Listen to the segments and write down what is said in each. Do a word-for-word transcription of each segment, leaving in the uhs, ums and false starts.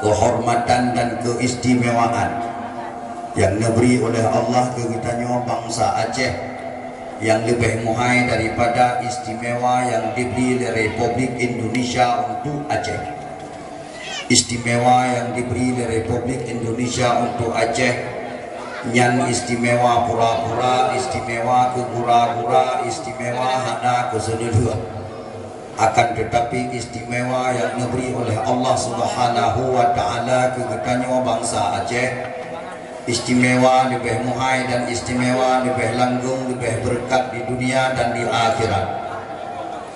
Keuhormatan dan keistimewaan nyang neubri oleh Allah keu geutanyoe bansa Aceh nyang leubeh muhai daripada istimewa nyang dibri lé Republik Indonesia untuk Aceh. Istimewa nyang dibri lé Republik Indonesia untuk Aceh nyan istimewa pura-pura, istimewa keu gura-gura, istimewa hana keu seuneulheueh. Akan tetapi, istimewa nyang neubri oleh Allah Subhanahu wa Ta'ala keu geutanyoe bansa Aceh, istimewa leubeh muhai dan istimewa leubeh langgong, leubeh beureukat di dunia dan di akhirat,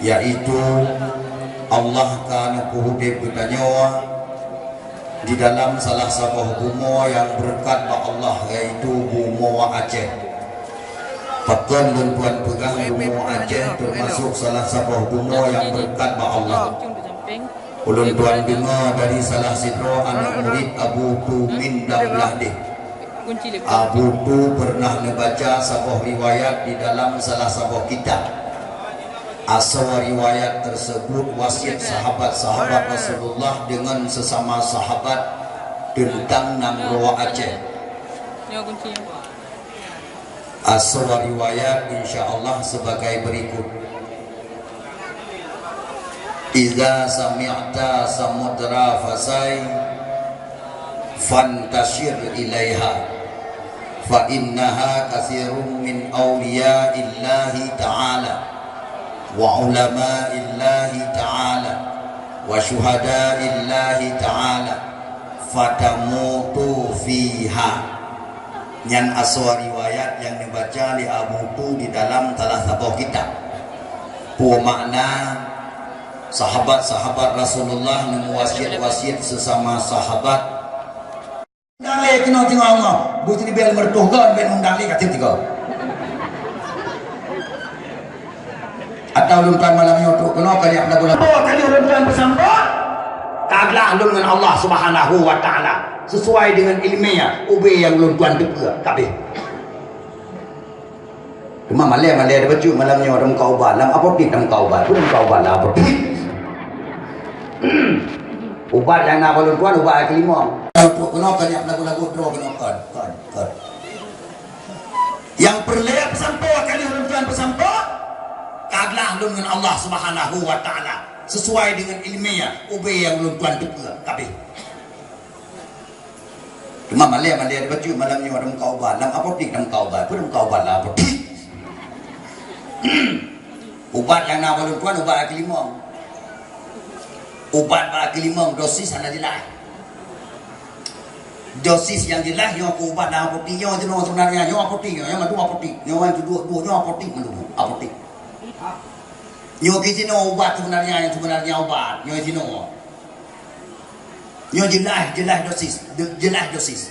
yaitu Allah ka neupeuudeb geutanyoe di dalam salah saboh bumoe nyang beureukat bak Allah, yaitu bumoe Aceh. Pakon lôn tuan peugah bumoe Aceh teumasok salah saboh bumoe nyang beureukat bak Allah? Ulôn tuan deungoe dari salah sidroe aneuk murit Abu Tu Min Dam Blahdeh. Abu Tu pernah neubaca saboh riwayat di dalam salah saboh kitab. Asoe riwayat tersebut wasiet sahabat-sahabat Rasulullah deungon sesama sahabat teuntang nanggroe Aceh. Asoe riwayat insya Allah sebagai berikut. Iza sami'ta Samudra Fasai, fantashir ilaiha, fa innaha katsirun min auliya'illahi ta'ala, wa ulama'illahi ta'ala, wa syuhada'illahi ta'ala, fatamutu fiha. Nyan asoe riwayat nyang neubaca lé Abu Tu di dalam salah saboh kitab. Peue makna sahabat-sahabat Rasulullah neumuwasiet-wasiet sesama sahabat? Undang lé keunoe teungoh Allah, bu siribèe limong reutôh gon bèk undang lé ka tiga. Atau lôn tuan malam nyoe trok keunoe ka jak lagu-lagu. Apa ka lheueh lôn tuan peusampoe? Ka glah lôn ngon Allah Subhanahu wa Ta'ala sesuai dengan ilmiah ubé nyang lôn tuan teupeue kabeh. Cuma malèe-malèe ada bacut malam nyoe ada muka ubat. Lam apotik ada muka ubat. Pun muka ubat lah apotik. Ubat nyang na bak lôn tuan ubat air kelimong. Trok keunoe ka jak lagu-lagu trok keunoe kon. Kon. Kon. Nyang peureulèe peusampoe ka lheueh lôn tuan peusampoe, ka glah lôn ngon Allah Subhanahu wa Ta'ala sesuai dengan ilmiah ubé nyang lôn tuan teupeue kabeh. Cuma malèe-malèe ada bacut malam nyoe ada muka ubat. Lam apotik ada muka ubat. Pun muka ubat lah apotik. Ubat nyang na bak lôn tuan ubat air kelimong. Ubat bak air kelimong dosis hana jeulaih. Dosis nyang jeulaih nyoe keu ubat lam apotik nyoe jinoe sebenarnya nyoe apotik nyoe, nyoe mandum apotik. Nyoe wan tudoh-tudoh nyoe apotik mandum apotik. Nyoe keu jinoe ubat sebenarnya nyang sebenarnya ubat nyoe jinoe. Nyoe jeulaih, jeulaih dosis, de-, jeulaih dosis.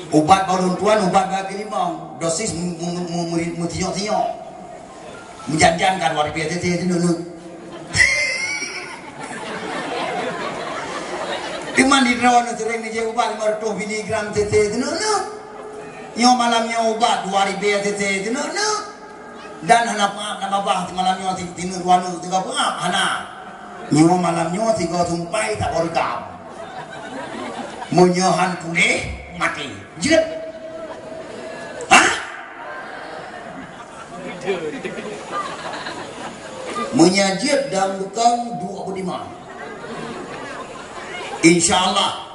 Ubat bak lôn tuan, ubat bak air kelimong. Dosis mu-, mu-, mu-, mu-, meusinyok-sinyok. Meujan-jan ka dua ribèe cc sineuk-neuk. Teuma di droeneuh seuréng neujép ubat limong reutôh miligram cc sineuk-neuk. Nyoe malam nyoe ubat dua ribèe cc sineuk-neuk. Dan hana peungap na babah simalam nyoe si-, sineuk dua neuk sigoe peungap, hana. Nyoe malam nyoe sigoe sumpai saboh reugam. Meunyoe han puléh, maté. Jeuet. Hah? Meunyoe jeuet dan bukon dua puluh lima. Insya Allah.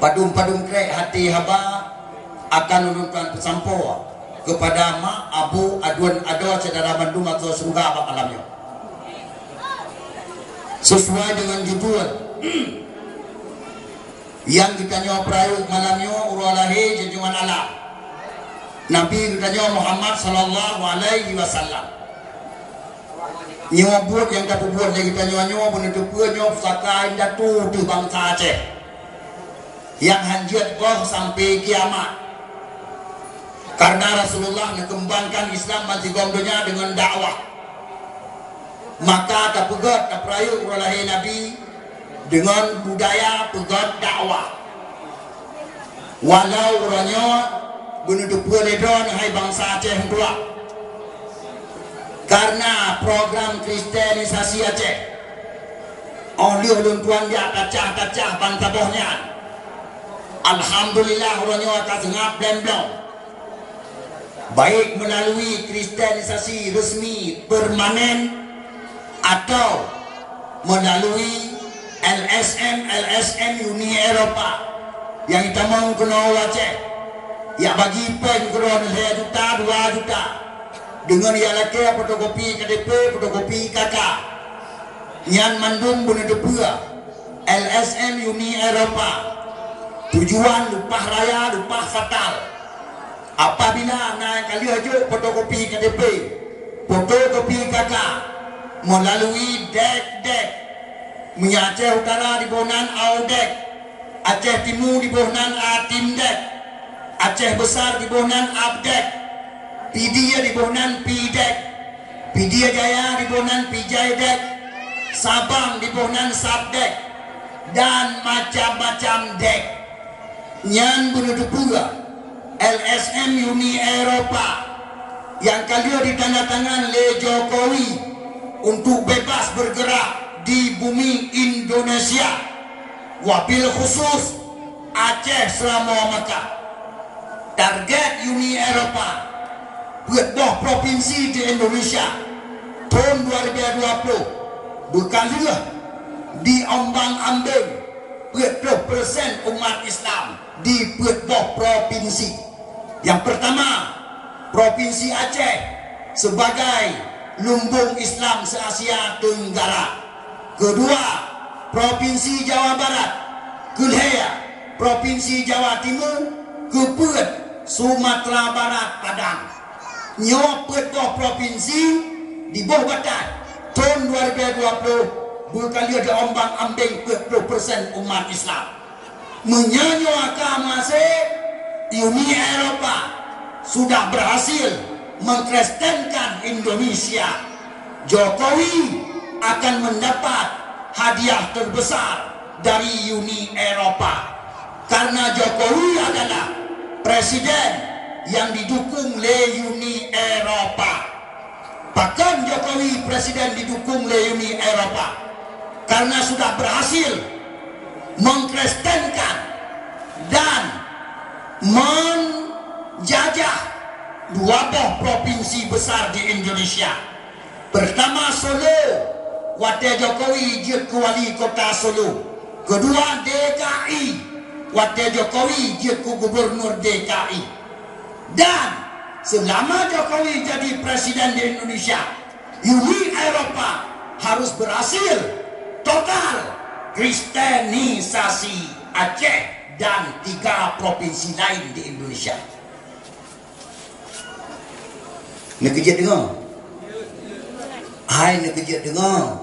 Padum-padum krek hati haba akan ulôn tuan peusampoe keupada mak, abu, aduen, adoe syedara bandum ateueh syeuruga bak malam nyoe. Sesuai dengan judul nyang geutanyoe peurayeuk malam nyoe, uroe lahé junjungan alam Nabi geutanyoe Muhammad sallallahu alaihi wasallam. Nyoe buet nyang tapeubuet lé geutanyoe nyoe beuneuteupeu nyoe pusaka indatu teuh bansa Aceh nyang han jeuet boh sampoe kiamat. Karena Rasulullah neukeumbangkan Islam bansigom donya deungon dakwah. Maka tapeugöt, tapeurayeuk uroe lahé Nabi deungon budaya peugöt dakwah. Walau uroe nyoe beuneuteupeu lé droeneuh hai bansa Aceh meutuah, karena program kristenisasi Aceh Óh lheueh lôn tuan jak tacah-tacah ban saboh nyan, alhamdulillah, uroe nyoe ka seungab blém-blom, baik meulalu kristenisasi resmi permanen atau meulalu L S M, L S M Uni Eropa nyang jitamong keunoe u Aceh, jak bagi péng keudroe lhèe juta, dua juta, deungon jak lakèe fotokopi K T P, fotokopi I K K. Nyan mandum beuneuteupeu L S M Uni Eropa, tujuan leupah raya, leupah fatal. Apabila na ka lheueh jok fotokopi K T P, fotokopi I K K, meulalu dek-dek, meunyoe Aceh Utara diboh nan AUDEK, Aceh Timu diboh nan ATIMDEK, Aceh Besar diboh nan ABDEK, Pidie diboh nan PIDEK, Pidie Jaya diboh nan PIJAIDEK, Sabang diboh nan SABDEK, dan macam-macam dek. Nyan beuneuteupeu L S M Uni Eropa nyang ka lheueh ditandatangan lé Jokowi untuk bebas bergerak di bumi Indonesia, wabil khusus Aceh Seuramoe Mekah. Target Uni Eropa peuet boh propinsi di Indonesia thon dua ribu dua puluh beukaleuh di ombang-ambeng peuet ploh persen umat Islam di peuet boh propinsi. Nyang peurtama, Propinsi Aceh sebagai lumbông Islam se-Asia Tenggara. Keudua, Propinsi Jawa Barat. Keulhèe, Propinsi Jawa Timu. Keupeuet, Sumatera Barat Padang. Nyoe peuet boh propinsi di boh batat thon dua ribu dua puluh beukaleuh di ombang-ambeng peuet ploh persen umat Islam. Meunyoe nyoe ka meuhasé, Uni Eropa sudah berhasil mengkristenkan Indonesia. Jokowi akan mendapat hadiah terbesar dari Uni Eropa, karena Jokowi adalah presiden yang didukung lé Uni Eropa. Pakon Jokowi presiden didukung lé Uni Eropa? Karena sudah berhasil mengkristenkan dan menjajah dua boh propinsi besar di Indonesia. Pertama Solo, watèe Jokowi jeuet keu wali kota Solo. Kedua D K I, watèe Jokowi jeuet keu gubernur D K I. Dan selama Jokowi jadi presiden di Indonesia, Uni Eropa harus berhasil total kristenisasi Aceh dan tiga provinsi lain di Indonesia. Neukeujeuet deungoe? Hai neukeujeuet deungoe?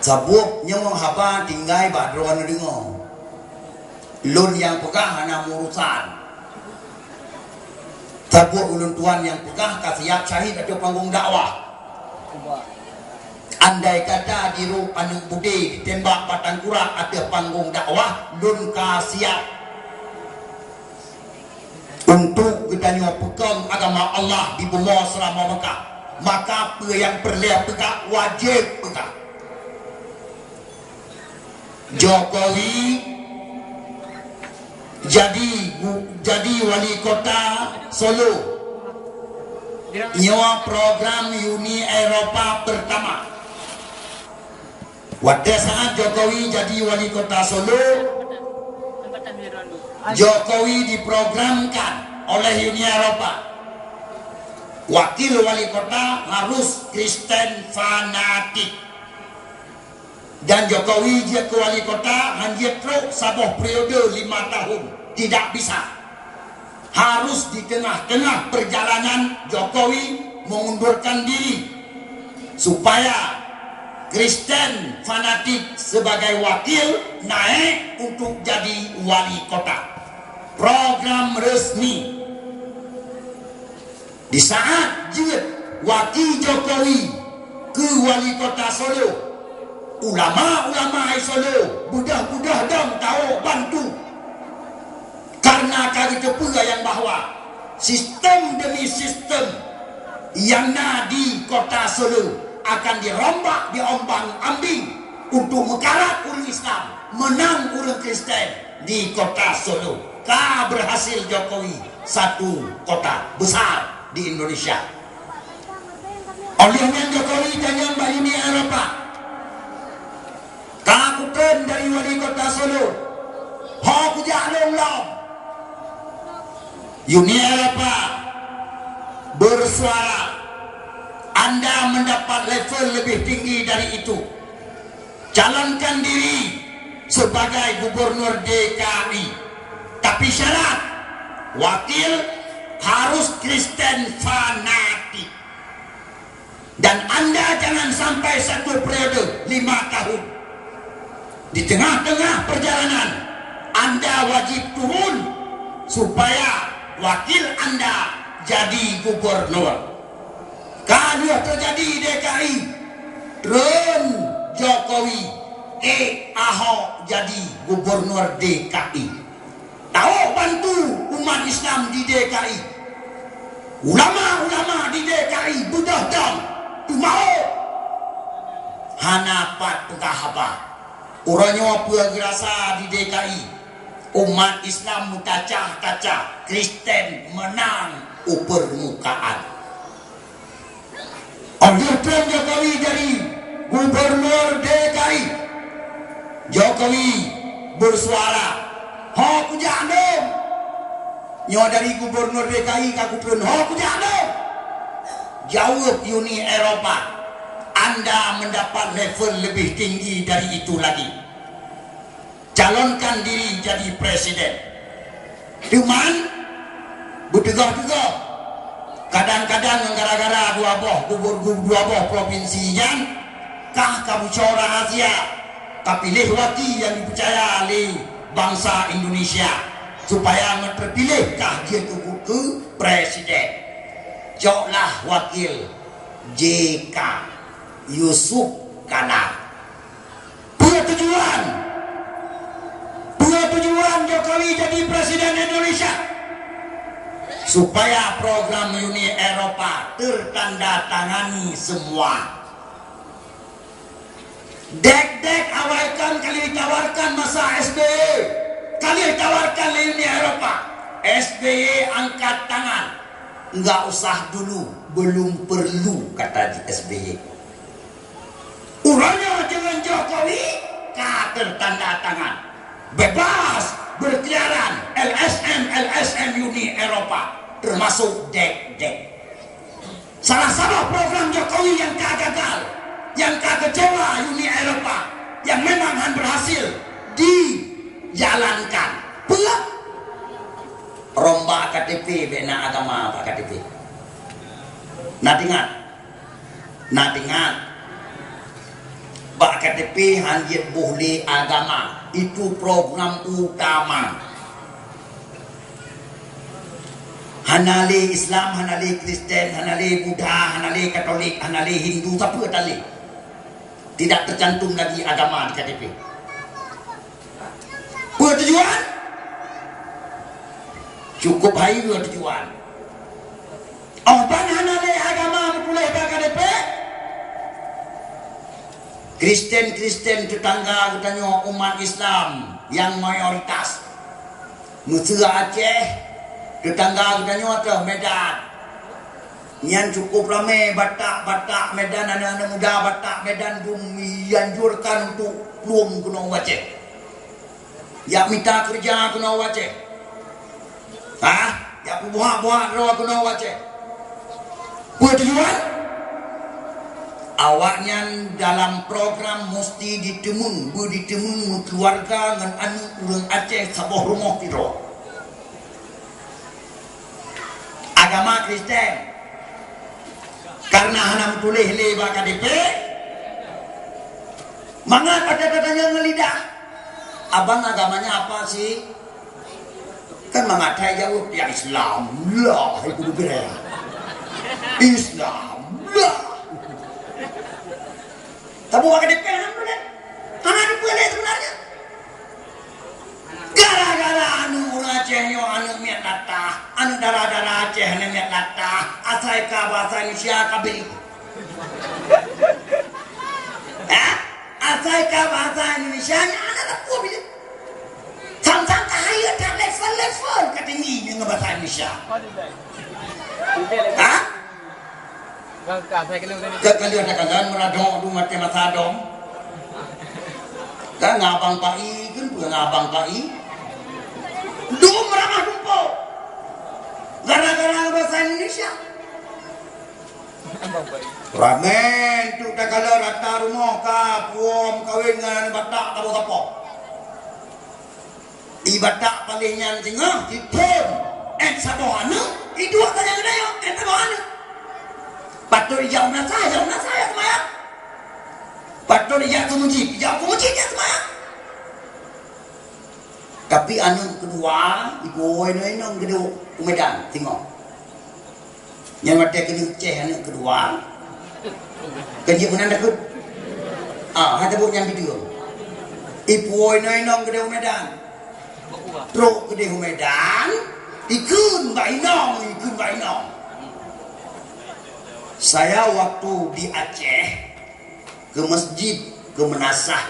Sabab nyoe haba tinggai bak droeneuh deungoe. Lôn nyang peugah hana meurusan. Sabab ulôn tuan nyang peugah ka siap syahid ateueh panggong dakwah. Andai kata dirôk aneuk budé ditembak batang kurak ateueh panggong dakwah, lôn ka siap. Untuk geutanyoe peukong agama Allah di bumoe Seuramoe Mekah, maka peue nyang peureulèe peugah wajéb peugah. Jokowi jadi gu-, jadi wali kota Solo. Nyoe program Uni Eropa pertama. Watèe saat Jokowi jadi wali kota Solo, Jokowi diprogramkan oleh Uni Eropa, wakil wali kota harus Kristen fanatik. Dan Jokowi jeuet keu wali kota han jeuet trok saboh periode lima tahun, tidak bisa. Harus di tengah-tengah perjalanan Jokowi mengundurkan diri, supaya Kristen fanatik sebagai wakil naik untuk jadi wali kota. Program resmi. Di saat jeuet waki Jokowi keu wali kota Solo, ulama-ulama di Solo beudôh-beudôh dong tawök bantu. Karena ka geuteupeue nyang bahwa sistem demi sistem nyang na di kota Solo akan dirombak diombang-ambing untuk meukarat ureuëng Islam, meunang ureuëng Kristen di kota Solo. Ka berhasil Jokowi satu kota besar di Indonesia. Óh lheueh nyan Jokowi tanyong bak Uni Eropa. Ka kutreun dari wali kota Solo, ho kujak lom-lom. Uni Eropa bersuara, Anda mendapat level lebih tinggi dari itu. Calonkan diri sebagai gubernur D K I. Tapi syarat, wakil harus Kristen fanatik. Dan Anda jangan sampai satu periode lima tahun. Di tengah-tengah perjalanan, Anda wajib turun supaya wakil Anda jadi gubernur. Ka lheueh teujadi D K I, treun Jokowi, ék Ahok jadi gubernur D K I. Tawök bantu umat Islam di D K I. Ulama-ulama di D K I beudôh dong, teumawök. Hana pat peugah haba. Uroe nyoe peue geurasa di D K I? Umat Islam meukacah-kacah, Kristen meunang u peurmukaan. Óh lheueh treun Jokowi jadi gubernur D K I, Jokowi bersuara, "Ho kujak lom." Nyoe dari gubernur D K I ka kutreun, "Ho kujak lom." Jaweueb Uni Eropa, "Anda mendapat level lebih tinggi dari itu lagi." Calonkan diri jadi presiden. Teuma, beuteugoh-teugoh, kadang-kadang gara-gara dua boh gubur-, gu-, dua boh provinsi nyan, kah ka buco rahasia, ka piléh waki nyang dipeucaya lé bansa Indonesia, supaya meuteupiléh kah jeuet keu, keu presiden. Coklah wakil J K, Yusuf Kala. Peue tujuan? Peue tujuan Jokowi jadi presiden Indonesia? Supaya program Uni Eropa tertandatangani semua. Dek-dek awai kon ka lheueh ditawarkan masa S B Y. Ka lheueh ditawarkan lé Uni Eropa. S B Y angkat tangan. Enggak usah dulu, belum perlu, kata S B Y. Uroe nyoe deungon Jokowi ka tertanda tangan. Bebas berkeliaran L S M, L S M Uni Eropa, termasuk dek-dek. Salah saboh program Jokowi nyang ka gagal, nyang ka kecewa Uni Eropa, nyang memang han berhasil dijalankan. Peue? Rombak K T P, bèk na agama bak K T P. Na teuingat? Na teuingat, bak K T P han jeuet boh lé agama, itu program utama. Hana lé Islam, hana lé Kristen, hana lé Buddha, hana lé Katolik, hana lé Hindu, sapeue tan lé. Tidak tercantum lagi agama di K T P. Peue tujuan? Cukup hai tujuan. Óh ban hana lé agama meutuléh bak K T P, Kristen-Kristen tetangga geutanyoe umat Islam nyang mayoritas, meuseu Aceh, tetangga geutanyoe teuh Medan. Nyan cukup ramé Batak-Batak Medan, aneuk-aneuk muda Batak Medan dum dianjurkan untuk plueng keunoe u Aceh. Jak mita keureuja keunoe u Aceh. Hah? Jak peubuhak-buhak droe keunoe u Aceh. Peue tujuan? Awaknyan dalam program musti jiteumeung, beujiteumeung meukeuluwarga ngon aneuk ureuëng Aceh saboh rumoh sidroe. Agama Kristen. Karena hana meutuléh lé bak K T P, mangat watée tatanyong ngon lidah, "Abang agamanya apa sih?" Kan mangat that jaweueb, "Ya Islam lah, hai guru geura. Islam lah." Tapi bak K T P hana meutuléh. Hana meutuléh sebenarnya. Gara-gara aneuk ureuëng Aceh nyoe aneuk miet latah, aneuk dara-dara Aceh aneuk miet latah, asai ka bahasa Indonesia ka beu. Asai ka bahasa Indonesia nyan hana teupeu bile. Sang-sang ka hayeu that level-level ka tinggi ngon bahasa Indonesia. Ha? Ka, ka lheueh takalon meuradok du maté masa dong. Kan ngabang pai, kan peue ngabang pai? Du meuramah dumpeue. Gara-gara bahasa Indonesia. Ramé tu takalon rata rumoh ka puom kawin ngon Batak saboh sapo. Di Batak paléh nyan singoh, di phon, eh, saboh aneuk, di duek ka nyang geutanyoe, eh, saboh aneuk. Patôt ijak u meunasah, ijak u meunasah, ijak seumayang. Patôt ijak keu meuseujid, ijak keu meuseujid, ijak seumayang. Tapi aneuk keudua, ibu inong-inong geuduek u Medan, singoh. Nyan watèe keuneuk céh aneuk keudua. Kan jeuet meunan takot. Ah, hai tabok nyan video. Ipuwoe inong-inong keudeh u Medan. Trok keudeh u Medan, ikheun bak inong, ikheun bak inong. Saya waktu di Aceh, ke masjid, ke meunasah.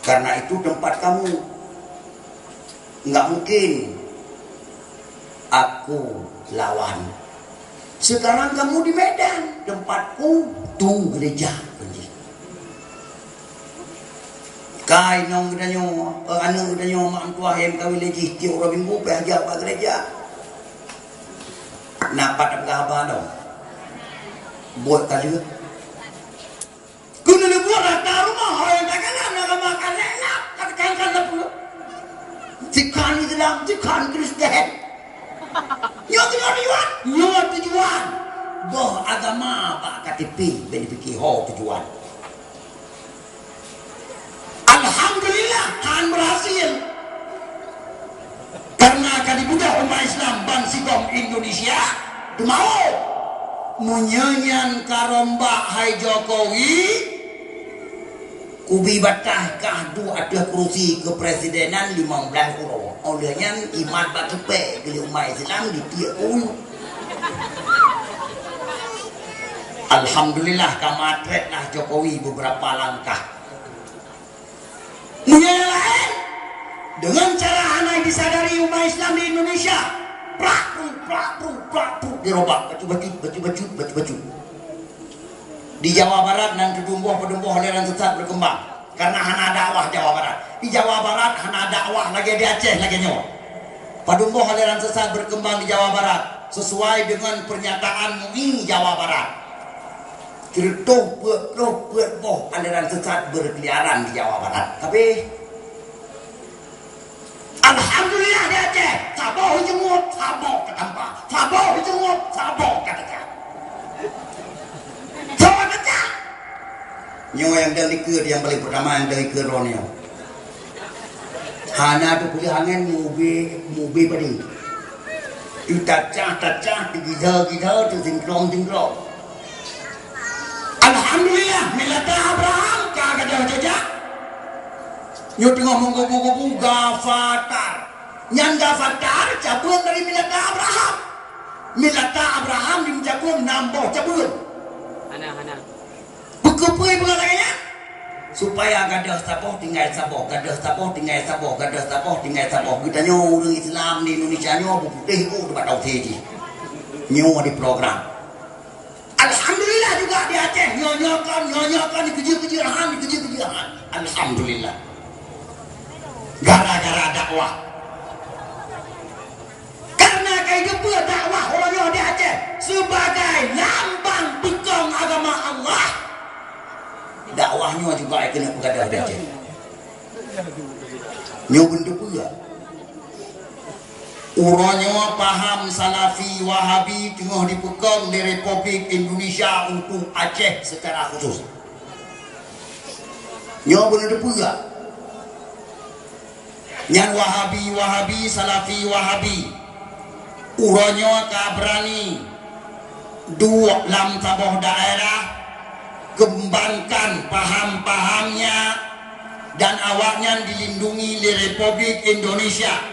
Karena itu tempat kamu. Enggak mungkin aku lawan. Sekarang kamu di Medan, tempatku tu gereja. Ka inong geutanyoe, eh, aneuk geutanyoe mak meutuah nyang kawin lé jih tiep uroe Minggu pih jak bak gereja. Na pat peugah haba lom. Buet ka lheueh. Keuneuk leubuet rata rumoh, ho nyang takalon agama ka lhèe lap, ka teukankan lom. Tikhan Islam, tikhan Kristen. Nyoe tujuan, nyoe tujuan. Boh agama bak K T P, bèk jipike ho tujuan. Alhamdulillah, han berhasil. Karena ka dibeudôh umat Islam bansigom Indonesia, teuma meunyoe nyan karombak hai Jokowi, kubi bataih kah duek ateueh kurusi keupresidenan limong blaih uroe. Óh lheueh nyan imat bak keupèe geuleuh umat Islam ditiek keu uyu. Alhamdulillah, ka matrét lah Jokowi beberapa langkah. Meunyoe nyang laén, deungon cara hana disadari umat Islam di Indonesia, prak, pru, prak, pru, prak, pru, dirobah, bacut-bacut, bacut-bacut, bacut-bacut. Di Jawa Barat nan teutumboh-peudumboh aliran sesat berkembang karena hana dakwah Jawa Barat. Di Jawa Barat hana dakwah lagèe di Aceh lagèe nyoe. Padumboh aliran sesat berkembang di Jawa Barat sesuai dengan pernyataan MUI Jawa Barat. Sireutôh peuet ploh peuet boh aliran sesat berkeliaran di Jawa Barat. Tapi, alhamdulillah di Aceh, saboh jeuet, saboh ka tampa, saboh jeuet, saboh ka teuka. Saboh teuka. Nyoe nyang dang dikeue, nyang paling pertama nyang dang dikeue droeneuh nyoe. Hana teupeuleueh angén meuubé, meuubé padé. Teucah-tacah, teugiza-giza, teusingkrong-singkrong. Alhamdulillah, millata Abraham ka gadôh jijak. Nyoe teungoh meugubu-gubu Gafatar. Nyan Gafatar cabeueng dari millata Abraham. Millata Abraham jimeucabeueng nam boh cabeueng. Hana, hana. Peukeupeue peugah lagèe nyan? Supaya gadôh saboh tinggai saboh, gadôh saboh tinggai saboh, gadôh saboh tinggai saboh. Geutanyoe ureueng Islam di Indonesia nyoe beuputéh u teumpat tauhid jih. Nyoe diprogram. Alhamdulillah juga di Aceh, nyoe-nyoe kon, nyoe-nyoe kon, dikeujeuet-keujeuet han, dikeujeuet-keujeuet han. Alhamdulillah. Gara-gara dakwah. Karena ka jiteupeue dakwah uroe nyoe di Aceh sebagai lambang peukong agama Allah, dakwah nyoe juga keuneuk peugadôh di Aceh. Nyoe beuteupeue. Uroe nyoe paham Salafi Wahabi teungoh dipeukong lé Republik Indonesia untuk Aceh secara khusus. Nyoe beuteupeue. Nyan Wahabi, Wahabi, Salafi, Wahabi. Uroe nyoe ka beurani duek lam saboh daerah keumbangkan paham-pahamnya dan awaknyan dilindungi lé Republik Indonesia.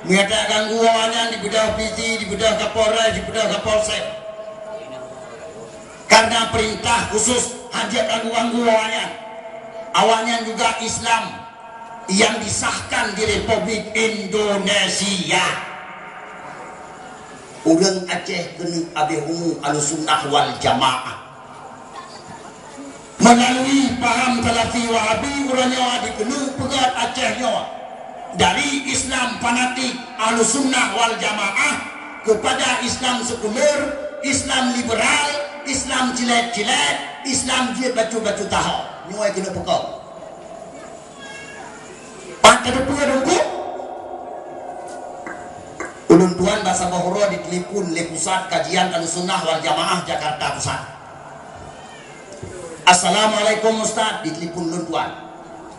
Meunyo taganggu awaknyan dibeudôh P C, dibeudôh Kapolres, dibeudôh Kapolsek. Karena perintah khusus hana ganggu-ganggu awaknyan. Awaknyan juga Islam yang disahkan di Republik Indonesia. Ureuëng Aceh keuneuk abéh umu Ahlussunnah wal Jamaah. Melalui paham Salafi Wahabi, uroe nyoe dikeuneuk peugét Aceh nyoe dari Islam fanatik Ahlussunnah wal Jamaah kepada Islam sekuler, Islam liberal, Islam cilet-cilet, Islam jeuet bacut-bacut taho. Nyoe keuneuk peugét. Pat ka teupeue Teungku? Ulôn tuan bak saboh uroe ditelepon lé Pusat Kajian Ahlussunnah wal Jamaah Jakarta Pusat. "Assalamualaikum Ustaz," ditelepon ulôn tuan.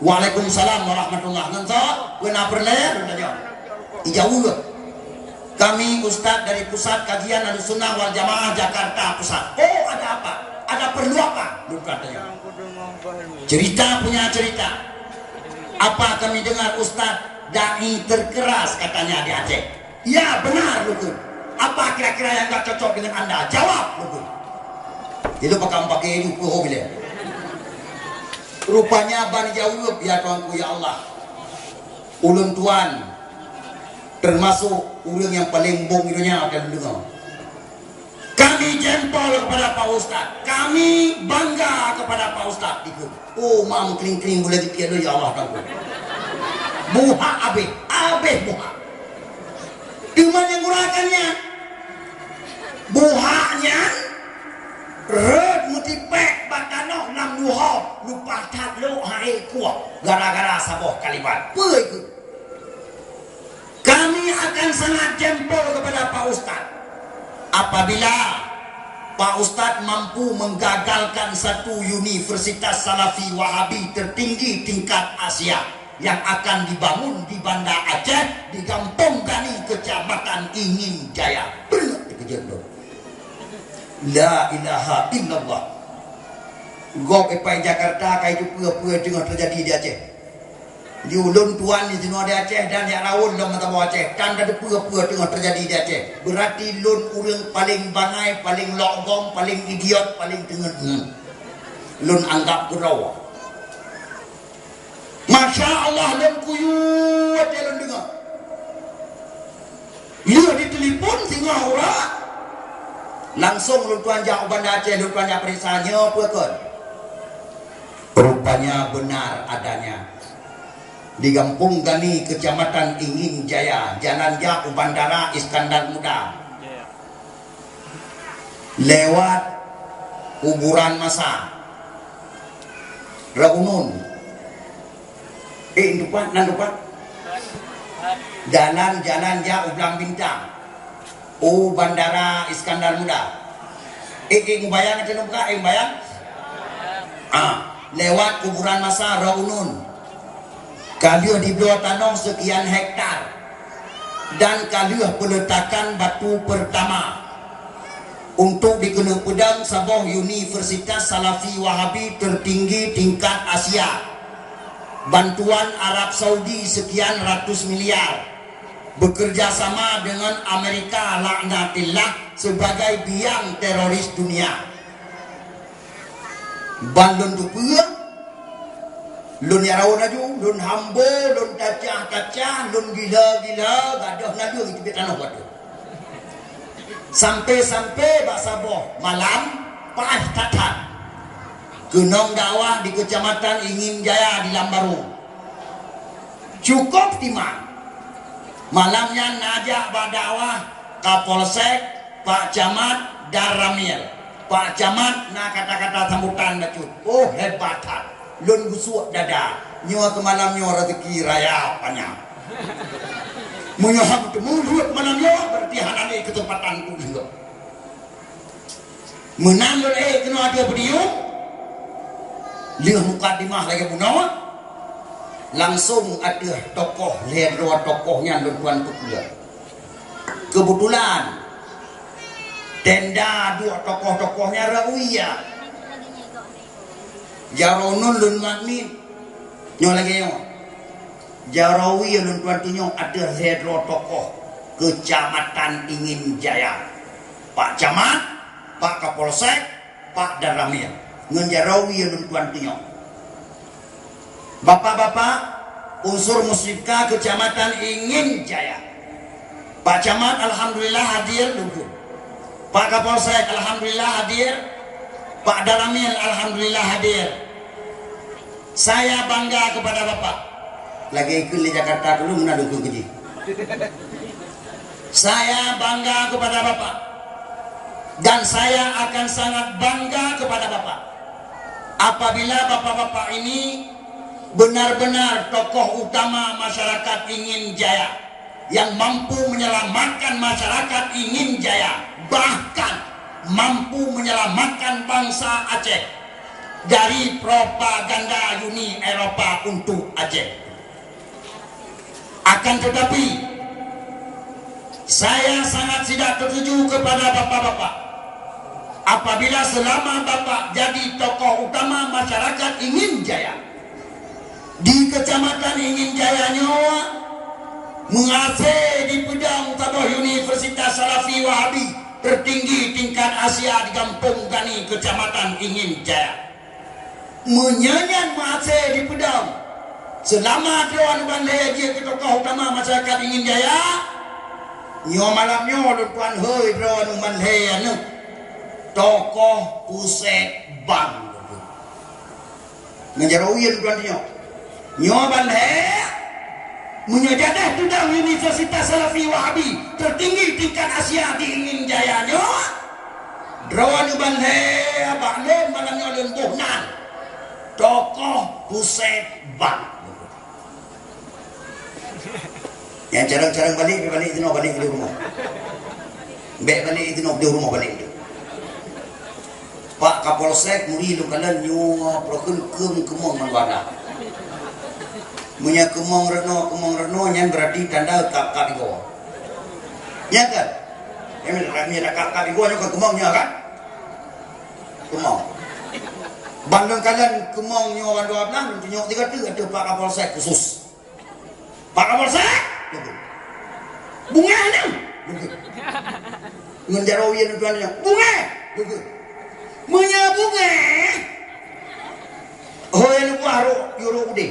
"Waalaikumsalam warahmatullah." "Ngon soe? Peue na peureulée?" lôn tanyong. Ijaweueb, "Kami ustaz dari Pusat Kajian Ahlussunnah wal Jamaah Jakarta Pusat." "Oh, ada apa? Ada perlu apa?" lôn tuan tanyong. "Cerita punya cerita. Apa kami dengar ustaz dai terkeras katanya di Aceh?" "Ya, benar, lukun. Apa kira-kira yang nggak cocok dengan Anda? Jawab, lukun." Itu pakam pakai itu, oh, bila. Rupanya ban jaweueb, ya Tuanku, ya Allah. Ulôn tuan termasuk ureuëng nyang paleng bong di donya dan deungoe. "Kami jempol kepada Pak Ustaz. Kami bangga kepada Pak Ustaz," dikheun. Oh, ma meukring-kring buleuen geupiet lôn, ya Allah, Tuanku. Buhak abéh, abéh buhak. Teuma nyang gurakan nyan, buhak nyan rhot meutipék bak tanoh lam luho, leupah that lhok hai kuah gara-gara saboh kalimat. Peue keuh? Kami akan sangat jempol kepada Pak Ustaz apabila Pak Ustaz mampu menggagalkan satu universitas Salafi Wahabi tertinggi tingkat Asia yang akan dibangun di Banda Aceh, di Gampong Gani, Kecamatan Ingin Jaya. Beuleuh teukeujot lôn. La ilaha illallah. Gob ipai Jakarta ka itu peue-peue teungoh teujadi di Aceh. Di ulôn tuan di sinoe di Aceh dan jak raun lom mata boh Aceh, tan ka teupeue-peue teungoh teujadi di Aceh. Beurati lôn ureuëng paleng bangai, paleng lok gong, paleng idiot, paleng teungeut-teungeut. Lôn anggab keudroe. Masya Allah, lôn kuyuet lé lôn deungoe. Lheueh ditelepon singoh uroe, langsong lôn tuan jak u Banda Aceh, lôn tuan jak peuriksa nyoe peue kon. Rupanya benar adanya. Di Gampong Gani, Kecamatan Ingin Jaya, jalan jak u Bandara Iskandar Muda. Lewat kuburan masa. Raunun. Eh, lupa, nan lupa. Jalan-jalan jak u Blang Bintang. U Bandara Iskandar Muda. Eh, eh, mubayang ata lupa, eh, mubayang. Ah, lewat kuburan masa Raunun. Ka lheueh dibloe tanoh seukian hektar dan ka lheueh peuletakan batu peurtama untuk dikeuneuk peudong saboh universitas Salafi Wahabi tertinggi tingkat Asia. Bantuan Arab Saudi seukian ratus miliar, bekerja sama dengan Amerika laknatillah sebagai biang teroris dunia. Ban lôn teupeue, lôn nyang raun laju, lôn hambo, lôn tacah-tacah, lôn gila-gila, gadôh naleueng teubiet tanoh batu. Sampai-sampai bak saboh malam, paih that-that. Keunong dakwah di Kecamatan Ingin Jaya di Lambaru. Cukôp timang. Malam nyan na jak bak dakwah Kapolsek, Pak Camat, dan Ramil. Pak Camat na kata-kata sambutan bacut. Oh, hebat that. Lôn geusuek dada. Nyoe keu malam nyoe rezeki raya panyang. Meunyoe hana teumeubuet malam nyoe, berarti hana lé keuseumpatan untuk lheueh. Meunan lôn ék keunoe ateueh podium, lheueh mukadimah lagée bunoe, langsong ateueh tokoh, lhée droe tokoh nyan lôn tuan peukeue. Keubeutulan, tenda duek tokoh-tokoh nyan rot wie. Jaroe nun lôn mat miet. Nyoe lagée nyoe. Jaroe wie lôn tuan tunyok ateueh lhée droe tokoh Kecamatan Ingin Jaya. Pak Camat, Pak Kapolsek, Pak Danramil. Ngon jaroe wie lôn tuan tunyok. Bapak-bapak, unsur Musrifka Kecamatan Ingin Jaya. Pak Camat alhamdulillah hadir, lungkun. Pak Kapolsek alhamdulillah hadir. Pak Danramil alhamdulillah hadir. Saya bangga kepada Bapak. Lagèe ikheun lé Jakarta dulu, meunan lungkun keujih. Saya bangga kepada Bapak. Dan saya akan sangat bangga kepada Bapak apabila Bapak-bapak ini benar-benar tokoh utama masyarakat Ingin Jaya yang mampu menyelamatkan masyarakat Ingin Jaya, bahkan mampu menyelamatkan bangsa Aceh dari propaganda Uni Eropa untuk Aceh. Akan tetapi, saya sangat tidak setuju kepada Bapak-bapak apabila selama Bapak jadi tokoh utama masyarakat Ingin Jaya, di Kecamatan Ingin Jaya nyoe meuhase dipeudong saboh Universitas Salafi Wahabi tertinggi tingkat Asia di Gampông Gani, Kecamatan Ingin Jaya. Meunyoe nyan meuhase dipeudong, seulama droeneuh ban lhèe jeuet keu tokoh utama masyarakat Ingin Jaya, nyoe malam nyoe lôn tuan hôi droeneuh ban lhèe aneuëk tokoh pusek bank. Ngon jaroe uyen droeneuh nyoe. Nyoe ban lhèe, meunyoe jadeh tudang Universitas Salafi Wahabi tertinggi tingkat Asia di Ingin Jaya nyoe, droeneuh ban lhèe bak lôn malam nyoe lôn boh nan tokoh pusek bank. Nyang carông-carông balek, bèk balek inoe, balek di rumoh. Bèk balek inoe, di rumoh balek. Pak Kapolsek, muri lôn kalon nyoe, peureukeun keumong ngon wadah. Meunyoe keumong reunoe, keumong reunoe, nyan berarti tanda kap-kap igoe. Nya kan? Nyan kap-kap igoe nyoe kan keumong nyoe kan? Keumong. Ban lôn kalon keumong nyoe wan dua blah, lôn tunyok tiga tu, ateueh Pak Kapolsek khusus. Pak Kapolsek, bungéh nyan. Ngon jaroe uyen tuan nyan, bungéh. Meunyoe bungéh, hôi aneuk buah rôk, yue rôk udé.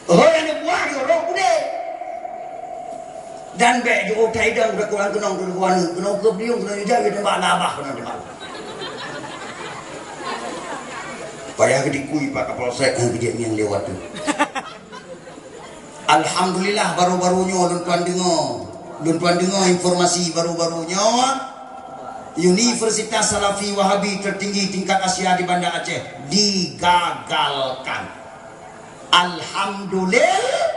Hôi aneuk buah, yue rôk udé. Dan bèk jiôh that idong, bèk kurang keunong keu aneuk, keunong keu beliung, keunong ijak, yue teumbak labah, keunong teumbak. Payah geudikui Pak Kapolsek, hana geujak ngieng lewat tu. Alhamdulillah, baru-baru nyoe lôn tuan deungoe. Lôn tuan deungoe informasi baru-baru nyoe, Universitas Salafi Wahabi tertinggi tingkat Asia di Banda Aceh digagalkan. Alhamdulil-,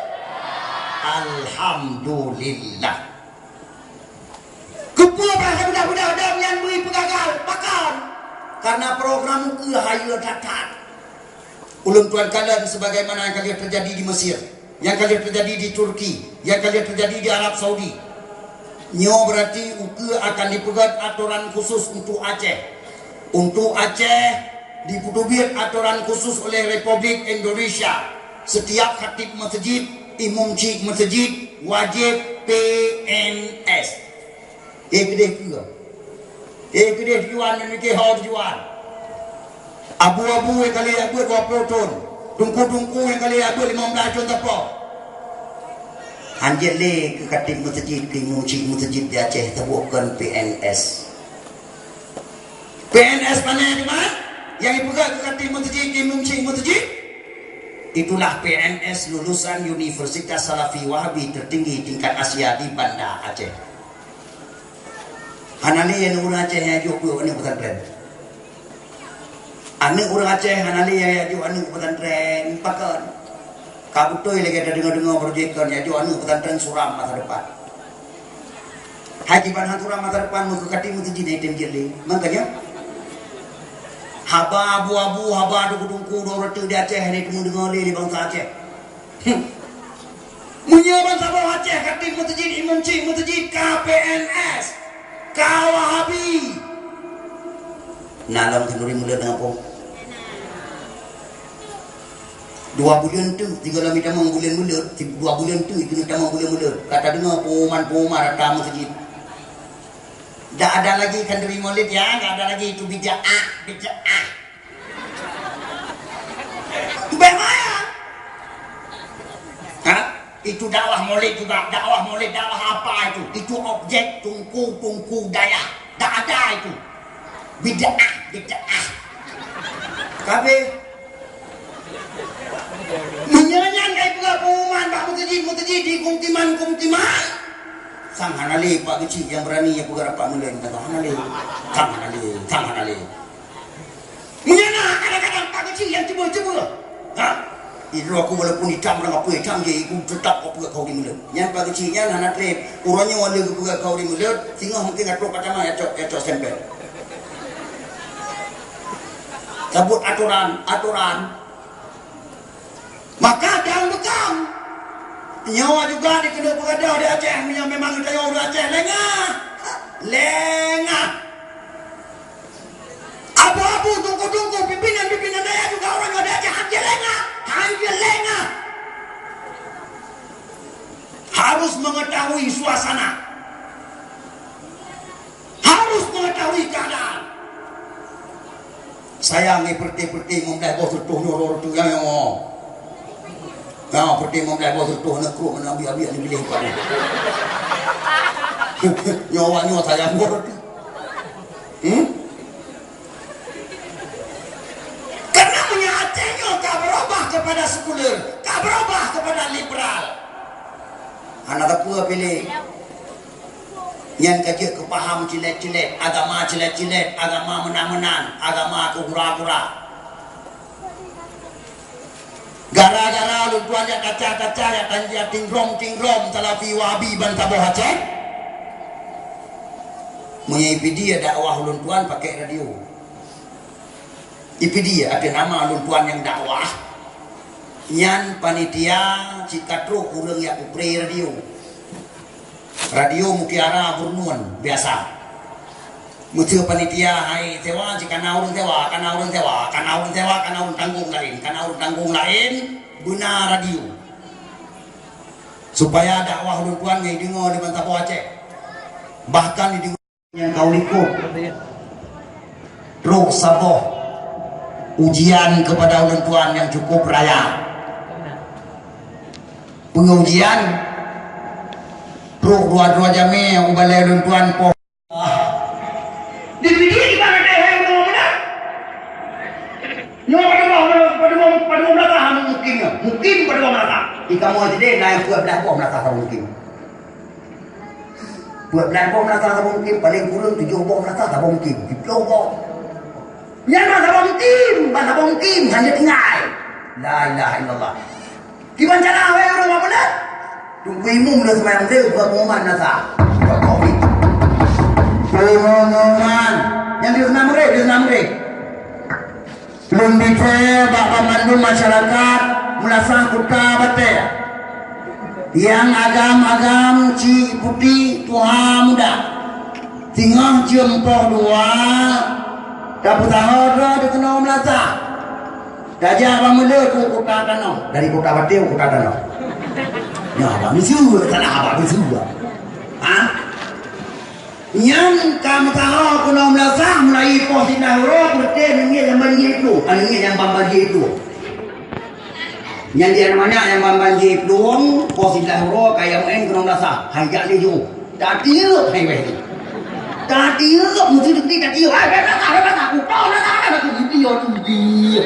alhamdulillah. Keupeue bah mudah-mudah dam nyan bri peugagal? Pakon? Karena program ukeue hayeue that-that. Ulôn tuan kalon sebagaimana nyang ka lheueh teujadi di Mesir, nyang ka lheueh teujadi di Turki, nyang ka lheueh teujadi di Arab Saudi. Nyoe berarti ukeue akan dipeugét atoran khusus untuk Aceh. Untuk Aceh, dipeuteubiet atoran khusus oleh Republik Indonesia. Setiap khatib masjid, imum chik masjid wajib P N S. Eh, keudeh keue. Eh, keudeh tujuan nyang mike ho tujuan. Abu-abu nyang ka lheueh jak beuet dua ploh thon. Teungku-teungku nyang ka lheueh jak beuet limong blaih thon sapo. Hanjeuet lé keu khatib masjid, keu imum chik masjid di Aceh, teubuet kon P N S. P N S pane teuma nyang jipeugah keu khatib masjid, keu imum chik masjid? Itulah P N S lulusan Universitas Salafi Wahabi tertinggi tingkat Asia di Banda Aceh. Hana lé aneuk ureueng Aceh nyang jok keu aneuk pesantren. Aneuk ureueng Aceh hana lé nyang jok aneuk pesantren, pakon? Ka beutôi lagèe tadeungoe-deungoe projek kon, nyang jok aneuk pesantren suram masa depan. Hai kiban han suram masa depan, meukeu khatib masjid hana item jeuet lé. Makanya, haba abu-abu, haba teungku-teungku dua reutôh di Aceh hana teumeudeungoe lé, lé bansa Aceh. Hmm. Meunyoe bansaboh Aceh khatib masjid, imum chik masjid ka P N S, ka Wahabi. Na lom khanuri mulut deungon pom. Dua buleuen teuk, sigohlom jitamong buleuen-buleuen, si-, dua buleuen teuk, itu jitamong buleuen-buleuen. Ka tadeungoe pengumuman-pengumuman rata masjid. Dak ada lagi khanduri maulid ya, dak ada lagi itu bid'ah, bid'ah. Bèk Itu dakwah Maulid juga, dakwah Maulid, dakwah apa itu? Itu objek tungku-tungku dayah. Tak ada itu. Bid'ah, bid'ah. Kabeh. Meunyoe nyan ka ipeugah pengumuman bak meuseujid-meuseujid di Kumtiman-Kumtiman, sang hana lé Pak Geuchik nyang beurani nyang peugah rapat meulon, hana lé. Sang hana lé, sang hana lé. Meunyoe na kadang-kadang Pak Geuchik nyang cuba-cuba, ha? Idroe aku walaupun itam urang apui itam je, aku teutap aku peugah kau di mulut. Nyan Pak Geuchik nyan hana treb. Uroe nyoe wala geupeugah kau di mulut, singoh mungkin atoe patama ya cok, ya cok stempel. Sabut atoran, atoran. Maka dan bekam. Nyoe juga dikeuneuk peugadoh di Aceh, meunyoe memang geutanyoe ureueng Aceh, lengah. Lengah. Abu-abu, tungku-tungku, pimpinan-pimpinan dayah juga ureueng nyoe di Aceh, han jeuet lengah. Han jeuet lengah. Harus mengetahui suasana. Harus mengetahui keadaan. Sayang, eh, peureute-peureute meublaih boh seutoh nyoe, roh tu nyang nyoe. Nyoe peureute meublaih boh seutoh nyoe, krok ngon abi-abi ni bileh padu. Nyoe awak nyoe sayang boh tu. Hmm? Karena meunyoe Aceh nyoe ka berubah kepada sekuler, ka berubah kepada liberal. Hana teupeu piléh. Nyan ka jeuet keu paham cilet-cilet, agama cilet-cilet, agama meunan-meunan, agama keu gura-gura. Gara-gara lôn tuan jak kaca-kaca, jak tan-, jak tinggrom-tinggrom Salafi Wahabi ban saboh Aceh, meunyoe ipidia dakwah lôn tuan pakai radio. Ipidia ateueh nama lôn tuan nyang dakwah, nyan panitia cit ka trok ureueng jak kupre radio. Radio Mutiara Burnun biasa. Meuseu panitia hai sewa, cit kana ureueng sewa, kana ureueng sewa, kana ureueng sewa, kana ureueng tanggong laén, kana ureueng tanggong laén, beuna radio. Supaya dakwah lôn tuan nyan ideungoe lé ban saboh Aceh. Bahkan ideungoe nyang ka u likot. Trok saboh ujian kepada ulôn tuan nyang cukup raya. Pengujian trok dua-dua jamé u balée ulôn tuan poh. Dipidik ibarat hai ureueng meunan. Nyoe padum boh, padum boh, padum boh meulasah mukim nyoe. Mukim padum boh meulasah. Di kamoe sideh na nyang peuet blaih boh meulasah saboh mukim. Peuet blaih boh meulasah saboh mukim, paléng kureueng tujoh boh meulasah saboh mukim. Siplôh boh. Nyan ban saboh mukim, ban saboh mukim, hana tinggai. La ilaha illallah. Kiban cara wahai ureueng mubuet? Teungku Imum lôn seumayang Maghrib, buat pengumuman meulasah. Buat covid. Pengumuman. Nyang di seunam Maghrib, di seunam Maghrib. Lôn bicée bak banmandum masyarakat meulasah Kuta Batée. Nyang agam-agam, cik putéh, tuha muda. Singoh jeuem poh dua, tapeusaho droe di keunoe meulasah. Tajak bak meuleuet u Kuta Tanoh, dari Kuta Batée u Kuta Tanoh. Nyoe haba miseue, salah haba miseue. Ha? Nyan ka meusaho keunoe meulasah mulai poh siblaih uroe, peureute neungieng nyang ban jih plueng, ah, neungieng nyang ban jih plueng. Nyan di aneuk manyak nyang ban-ban jih plueng, poh siblaih uroe kaya meu'en keunoe meulasah, hai jak lé jih. Tatieup hai wéh. Tatieup, meuteudeuek di tatieup. Hai, hai, hai, hai, hai, aku tahu, hai, hai, hai, aku video tu, di.